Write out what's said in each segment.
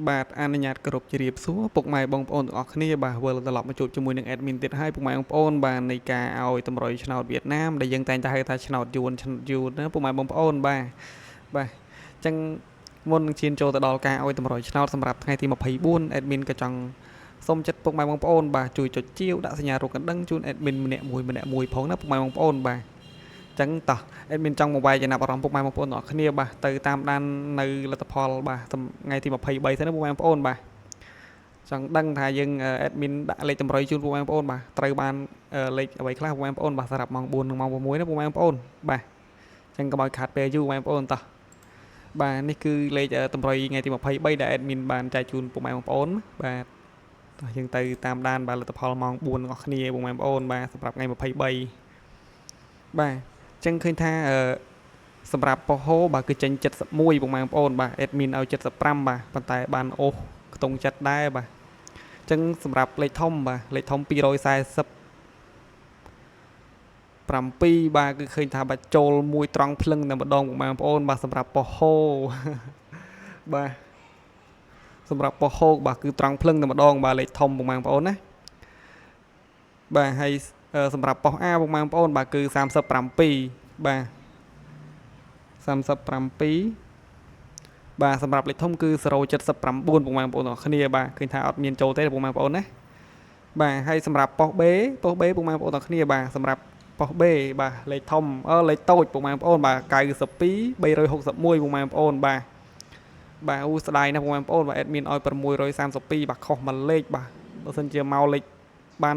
បាទអនុញ្ញាតគោរពជម្រាបសួរពុកម៉ែបងប្អូនទាំងអស់គ្នាបាទវិលត្រឡប់មកជួបជាមួយនឹង admin ទៀតហើយពុកម៉ែបងប្អូនបាទនៃការឲ្យតម្រុយឆ្នោតវៀតណាមដែលយើងតែងតែហៅថាឆ្នោតយួនឆ្នោតយួនណាពុកម៉ែបងប្អូនបាទបាទអញ្ចឹងមុននឹងឈានចូលទៅដល់ការឲ្យតម្រុយឆ្នោតសម្រាប់ថ្ងៃទី24 admin ក៏ចង់សូមចិត្តពុកម៉ែបងប្អូនបាទជួយចុចជាវដាក់សញ្ញារូបកណ្ដឹងជូន admin ម្នាក់មួយម្នាក់មួយផងណាពុកម៉ែបងប្អូនបាទចឹងតោះ admin ចង់មកវាយចំណាប់អារម្មណ៍ពុកម៉ែបងប្អូនទាំងអស់គ្នាបាទទៅតាមដាននៅលទ្ធផលបាទថ្ងៃទី23ទៅណាពុកម៉ែបងប្អូនបាទចង់ដឹងថាយើង admin ដាក់លេខតម្រុយជូនពុកម៉ែបងប្អូនបាទត្រូវបានលេខអ្វីខ្លះពុកម៉ែបងប្អូនបាទសម្រាប់ម៉ោង4និងម៉ោង6ណាពុកម៉ែបងប្អូនបាទចឹងកុំឲ្យខាតពេលយូរបងប្អូនតោះបាទនេះគឺលេខតម្រុយថ្ងៃទី23ដែល admin បានចែកជូនពុកម៉ែបងប្អូនបាទតោះយើងទៅតាមដានបាទលទ្ធផលម៉ោង4ទាំងអស់គ្នាពុកម៉ែបងប្អូនបាទសម្រាប់ថ្ងៃ23បាទចឹងឃើញថាសម្រាប់ប៉ូហូបាទគឺចេញ71ពុកម៉ែបងប្អូនបាទ admin ឲ្យ75បាទប៉ុន្តែបានអូសខ្ទង់ចិត្តដែរបាទចឹងសម្រាប់លេខធំបាទលេខធំ247បាទគឺឃើញថាបាទចូលមួយត្រង់ភ្លឹងតែម្ដងពុកម៉ែបងប្អូនបាទសម្រាប់ប៉ូហូបាទសម្រាប់ប៉ូហូបាទគឺត្រង់ភ្លឹងតែម្ដងបាទលេខធំពុកម៉ែបងប្អូនណាបាទហើយសម្រាប់ប៉ុស្ A ពុកម៉ែបងប្អូនបាទគឺ37បាទ37បាទសម្រាប់លេខធំគឺ0.79ពុកម៉ែបងប្អូនទាំងគ្នាបាទឃើញថាអត់មានចូលទេពុកម៉ែបងប្អូនណាបាទហើយសម្រាប់ប៉ុស្ B ប៉ុស្ B ពុកម៉ែបងប្អូនទាំងគ្នាបាទសម្រាប់ប៉ុស្ B បាទលេខធំលេខតូចពុកម៉ែបងប្អូនបាទ92 361ពុកម៉ែបងប្អូនបាទបាទអូស្ដាយណាស់ពុកម៉ែបងប្អូនបាទ admin ឲ្យ632បាទខុសមួយលេខបាទបើសិនជាមកលេខបាន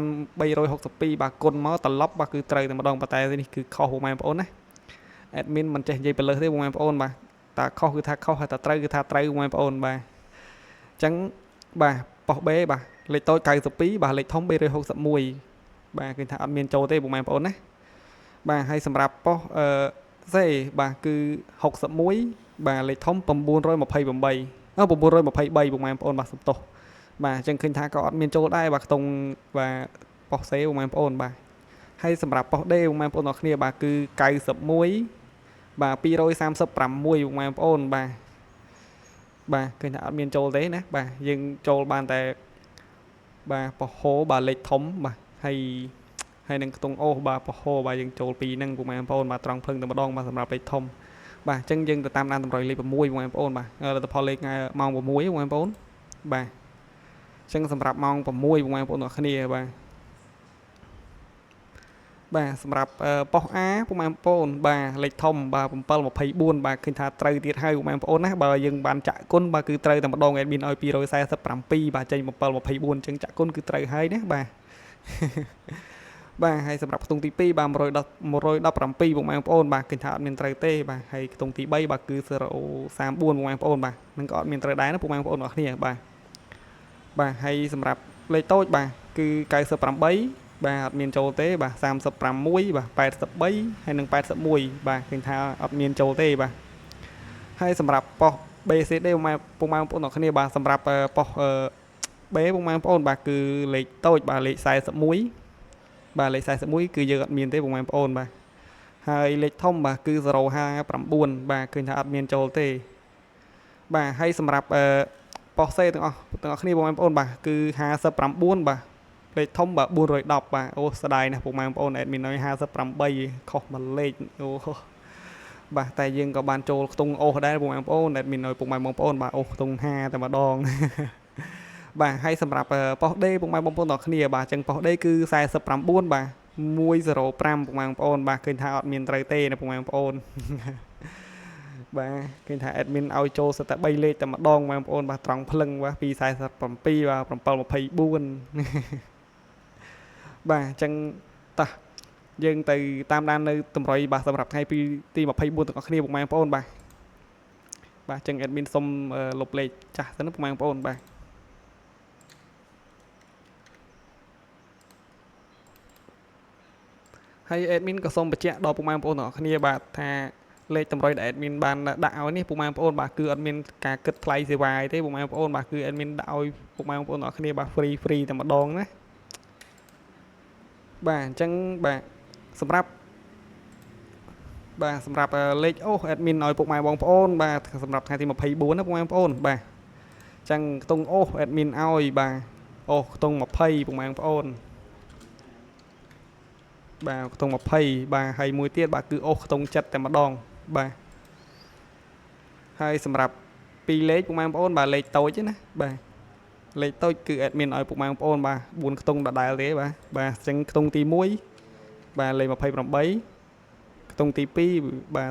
362បាទគុណមកត្រឡប់បាទគឺត្រូវតែម្ដងប៉ុន្តែនេះគឺខុសពុកម៉ែបងប្អូនណា admin មិនចេះនិយាយព្រលឹះទេបងប្អូនបាទតាខុសគឺថាខុសហើយតាត្រូវគឺថាត្រូវបងប្អូនបាទអញ្ចឹងបាទប៉ុស្ B បាទលេខតូច92បាទលេខធំ361បាទគឺថាអត់មានចូលទេបងប្អូនណាបាទហើយសម្រាប់ប៉ុស្អឺ C បាទគឺ61បាទលេខធំ928អឺ923បងប្អូនបាទសំទោសបាទអញ្ចឹងឃើញថាក៏អត់មានចូលដែរបាទខ្ទង់បាទប៉ុស្ C បងប្អូនបាទហើយសម្រាប់ប៉ុស្ D បងប្អូនទាំងគ្នាបាទគឺ91បាទ236បងប្អូនបាទបាទឃើញថាអត់មានចូលទេណាបាទយើងចូលបានតែបាទប៉ហូបាទលេខធំបាទហើយនឹងខ្ទង់អូសបាទប៉ហូបាទយើងចូលពីរហ្នឹងបងប្អូនបាទត្រង់ភ្លឹងតែម្ដងបាទសម្រាប់លេខធំបាទអញ្ចឹងយើងទៅតាមដានតម្រុយលេខ6បងប្អូនបាទលទ្ធផលលេខម៉ោង6បងប្អូនបាទអញ្ចឹងសម្រាប់ម៉ោង6បងប្អូនទាំងគ្នាបាទបាទសម្រាប់ប៉ុស្ A ពុកម៉ែបងប្អូនបាទលេខធំបាទ724បាទឃើញថាត្រូវទៀតហើយពុកម៉ែបងប្អូនណាបើយើងបានចាក់គុណបាទគឺត្រូវតែម្ដង admin ឲ្យ247បាទចេញ724អញ្ចឹងចាក់គុណគឺត្រូវហើយណាបាទបាទហើយសម្រាប់ខ្ទង់ទី2បាទ110 117ពុកម៉ែបងប្អូនបាទឃើញថាអត់មានត្រូវទេបាទហើយខ្ទង់ទី3បាទគឺ034ពុកម៉ែបងប្អូនបាទនឹងក៏អត់មានត្រូវដែរណាពុកម៉ែបងប្អូនអរគ្នាបាទបាទហើយសម្រាប់លេខតូចបាទគឺ98បាទអត់មានចូលទេបាទ36បាទ83ហើយនិង81បាទឃើញថាអត់មានចូលទេបាទហើយសម្រាប់ប៉ុស្ BCD ពុកម៉ែបងប្អូនទាំងគ្នាបាទសម្រាប់ប៉ុស្ B ពុកម៉ែបងប្អូនបាទគឺលេខតូចបាទលេខ41បាទលេខ41គឺយើងអត់មានទេពុកម៉ែបងប្អូនបាទហើយលេខធំបាទគឺ059បាទឃើញថាអត់មានចូលទេបាទហើយសម្រាប់ប៉ុស្ C ទាំងអស់គ្នាពុកម៉ែបងប្អូនបាទគឺ59បាទលេខធំបាទ410បាទអូស្ដាយណាស់ពុកម៉ែបងប្អូន admin ឲ្យ58ខុសមួយលេខអូបាទតែយើងក៏បានចូលខ្ទង់អូសដែរពុកម៉ែបងប្អូន admin ឲ្យពុកម៉ែបងប្អូនបាទអូសខ្ទង់5តែម្ដងបាទហើយសម្រាប់ប៉ុស្ D ពុកម៉ែបងប្អូនទាំងគ្នាបាទអញ្ចឹងប៉ុស្ D គឺ49បាទ105ពុកម៉ែបងប្អូនបាទឃើញថាអត់មានត្រូវទេណាពុកម៉ែបងប្អូនបាទឃើញថា admin ឲ្យចូលសិតតែ3លេខតែម្ដងបងប្អូនបាទត្រង់ភ្លឹងបាទ247បាទ724បាទអញ្ចឹងតោះយើងទៅតាមដាននៅតម្រុយបាទសម្រាប់ថ្ងៃទី24ទាំងអស់គ្នាពុកម៉ែបងប្អូនបាទបាទអញ្ចឹង admin សុំលុបលេខចាស់ទៅណាពុកម៉ែបងប្អូនបាទហើយ admin ក៏សូមបញ្ជាក់ដល់ពុកម៉ែបងប្អូនទាំងអស់គ្នាបាទថាលេខតម្រុយដែល admin បានដាក់ឲ្យនេះពុកម៉ែបងប្អូនបាទគឺអត់មានការគិតថ្លៃសេវាទេពុកម៉ែបងប្អូនបាទគឺ admin ដាក់ឲ្យពុកម៉ែបងប្អូនទាំងអស់គ្នាបាទ free តែម្ដងណាបាទអញ្ចឹងបាទសម្រាប់បាទសម្រាប់លេខអូស admin ឲ្យពុកម៉ែបងប្អូនបាទសម្រាប់ថ្ងៃទី24ណាពុកម៉ែបងប្អូនបាទ ចឹងខ្ទង់អូស admin ឲ្យបាទអូសខ្ទង់20ពុកម៉ែបងប្អូនបាទខ្ទង់20បាទហើយមួយទៀតបាទគឺអូសខ្ទង់7តែម្ដងបាទហើយសម្រាប់ពីរលេខពុកម៉ែបងប្អូនបាទលេខតូចណាបាទលេខតូចគឺ admin ឲ្យពុកម៉ែបងប្អូនបាទ4ខ្ទង់ដដែលទេបាទបាទអញ្ចឹងខ្ទង់ទី1បាទលេខ28ខ្ទង់ទី2បាទ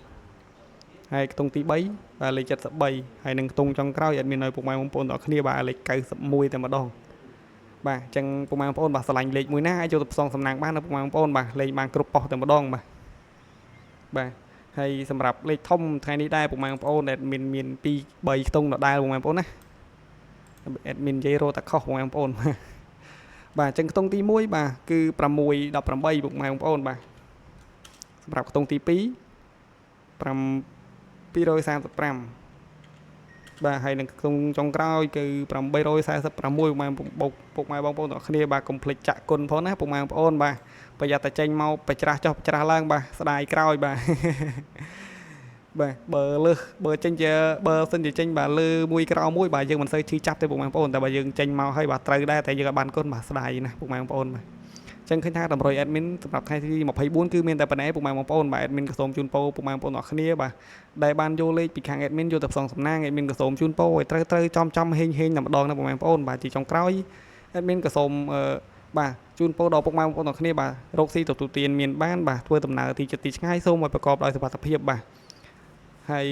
47ហើយខ្ទង់ទី3បាទលេខ73ហើយនឹងខ្ទង់ចុងក្រោយ admin ឲ្យពុកម៉ែបងប្អូនទាំងអស់គ្នាបាទលេខ91តែម្ដងបាទអញ្ចឹងពុកម៉ែបងប្អូនបាទស្រឡាញ់លេខមួយណាអាចយកទៅផ្សងសំណាងបានណាពុកម៉ែបងប្អូនបាទលេខបានគ្រប់ប៉ុស្តិ៍តែម្ដងបាទបាទហើយសម្រាប់លេខធំថ្ងៃនេះដែរពុកម៉ែបងប្អូន admin មាន2 3ខ្ទង់ដដែលពុកម៉ែបងប្អូនណា admin និយាយរត់តែខុសពុកម៉ែបងប្អូនបាទអញ្ចឹងខ្ទង់ទី1បាទគឺ6 18ពុកម៉ែបងប្អូនបាទសម្រាប់ខ្ទង់ទី2 5 235បាទហើយនឹងខ្ទង់ចុងក្រោយគឺ846ម៉ែបុកពុកម៉ែបងប្អូនទាំងអស់គ្នាបាទកុំភ្លេចចាក់គុណផងណាពុកម៉ែបងប្អូនបាទប្រយ័ត្នតែចេញមកបច្រាស់ចុះបច្រាស់ឡើងបាទស្ដាយក្រោយបាទបាទបើលើសបើចេញជាបើសិនជាចេញបាទលើមួយក្រោមមួយបាទយើងមិនសូវឈឺចាប់ទេពុកម៉ែបងប្អូនតែបើយើងចេញមកហើយបាទត្រូវដែរតែយើងអាចបានគុណបាទស្ដាយណាស់ពុកម៉ែបងប្អូនបាទចឹងឃើញថាតម្រុយ admin សម្រាប់ថ្ងៃទី24គឺមានតែប៉ុណ្ណេះពុកម៉ែបងប្អូនបាទ admin ក៏សូមជូនពរពុកម៉ែបងប្អូនអរគ្នាបាទដែលបានយកលេខពីខាង admin យកទៅផ្សងសំណាង admin ក៏សូមជូនពរឲ្យត្រូវត្រូវចំចំហេងហេងតែម្ដងណាពុកម៉ែបងប្អូនបាទជាចុងក្រោយ admin ក៏សូមបាទជូនពរដល់ពុកម៉ែបងប្អូនទាំងគ្នាបាទរកស៊ីទទួលទានមានបានបាទធ្វើដំណើរទីជិតទីឆ្ងាយសូមឲ្យប្រកបដោយសុវត្ថិភាពបាទហើយ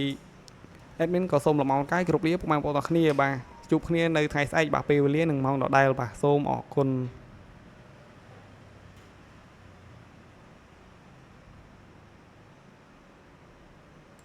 admin ក៏សូមលំអរកាយគ្រប់លាពុកម៉ែបងប្អូនទាំងគ្នាបាទជួបគ្នានៅថ្ងៃស្អែកបាទពេលវេលានឹងម៉ោងដដែលបាទសូមអរគុណ។